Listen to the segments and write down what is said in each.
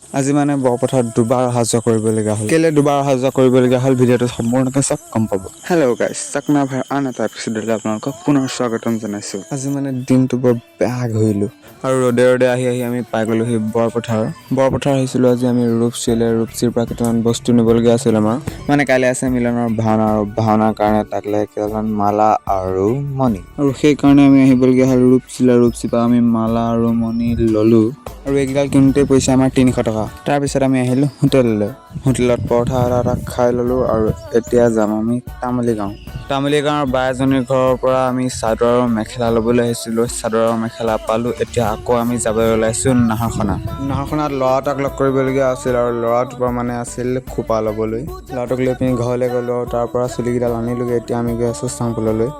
আজি মানে বৰপথাৰত দুবাৰ অহা যোৱা কৰিবলগীয়া হ'ল। কেলৈ দুবাৰ অহা যোৱা কৰিবলগীয়া হ'ল, ভিডিঅ'টো সম্পূৰ্ণকৈ চাওক, গম পাব। হেল্ল' গাইজ, চাকনা ভাইৰ আন এটা এপিছ'ডলৈ আপোনালোকক পুনৰ স্বাগতম জনাইছোঁ। আজি মানে দিনটো বৰ বেয়া ঘূৰিলোঁ আৰু ৰ'দে ৰ'দে আহি আহি আমি পাই গ'লোহি বৰপথাৰ। বৰপথাৰ আহিছিলোঁ আজি আমি ৰূপচীলৈ। ৰূপচীৰ পৰা কেইটামান বস্তু নিবলগীয়া আছিল আমাৰ। মানে কাইলৈ আছে মিলনৰ ভাওনা আৰু ভাওনাৰ কাৰণে তাক লাগে কেইটামান মালা আৰু মণি আৰু সেইকাৰণে আমি আহিবলগীয়া হ'ল ৰূপচীলৈ। ৰূপচীৰ পৰা আমি মালা আৰু মণি ল'লোঁ আৰু এইকেইডাল কিনোতেই পৰিছে আমাৰ 300 টকা। তাৰপিছত আমি আহিলোঁ হোটেললৈ। হোটেলত পৰঠা এটা এটা খাই ল'লোঁ আৰু এতিয়া যাম আমি তামুলী গাঁও। তামুলী গাঁৱৰ বা এজনীৰ ঘৰৰ পৰা আমি চাদৰ আৰু মেখেলা ল'বলৈ আহিছিলোঁ। চাদৰ আৰু মেখেলা পালোঁ। এতিয়া আকৌ আমি যাবলৈ ওলাইছোঁ নাহৰখনা। নাহৰখনাত ল'ৰা এটাক লগ কৰিবলগীয়া আছিল আৰু ল'ৰাটোৰ পৰা মানে আছিল খোপা ল'বলৈ। ল'ৰাটোক লৈ পিনি ঘৰলৈ গ'লোঁ আৰু তাৰ পৰা চুলিকেইডাল আনিলোগৈ। এতিয়া আমি গৈ আছোঁ চাংপুললৈ।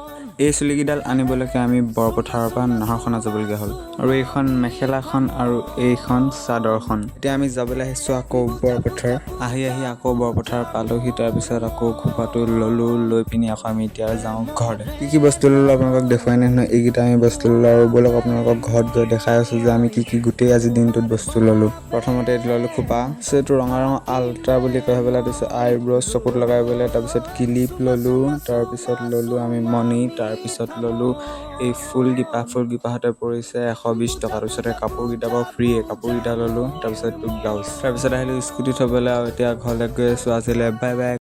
এই চুলিকেইডাল আনিবলৈকে আমি বৰপথাৰৰ পৰা নাহৰখনা যাবলগীয়া হ'ল। আৰু এইখন মেখেলাখন আৰু এইখন চাদৰখন। এতিয়া আমি যাবলৈ আহিছোঁ আকৌ বৰপথাৰ। আহি আহি আকৌ বৰপথাৰ পালোহি। তাৰপিছত আকৌ খোপাটো ল'লোঁ। লৈ পিনি আকৌ আমি এতিয়া যাওঁ ঘৰলৈ। কি কি বস্তু ল'লোঁ আপোনালোকক দেখুৱাই নাই নহয়। এইকেইটা আমি বস্তু ল'লোঁ আৰু ব'লক, আপোনালোকক ঘৰত গৈ দেখাই আছোঁ যে আমি কি কি গোটেই আজি দিনটোত বস্তু ল'লোঁ। প্ৰথমতে এইটো ল'লোঁ খোপা, এইটো ৰঙা ৰঙৰ আল্ট্ৰা বুলি কয় পেলাই। তাৰপিছত আইব্ৰ' চকুত লগাই পেলাই। তাৰপিছত কিলিপ ল'লোঁ। তাৰপিছত ল'লোঁ আমি মণি। তাৰপিছত ল'লোঁ এই ফুলকেইপাহ। ফুলকেইপাহতে পৰিছে 120 টকা। তাৰপিছতে কাপোৰকেইটা বাৰু ফ্ৰীয়ে, কাপোৰকেইটা ল'লোঁ। তাৰপিছত এইটো ব্লাউজ। তাৰপিছত আহিলোঁ স্কুটি থ'বলৈ আৰু এতিয়া ঘৰলৈ গৈ আছোঁ। আজিলৈ বাই বাই।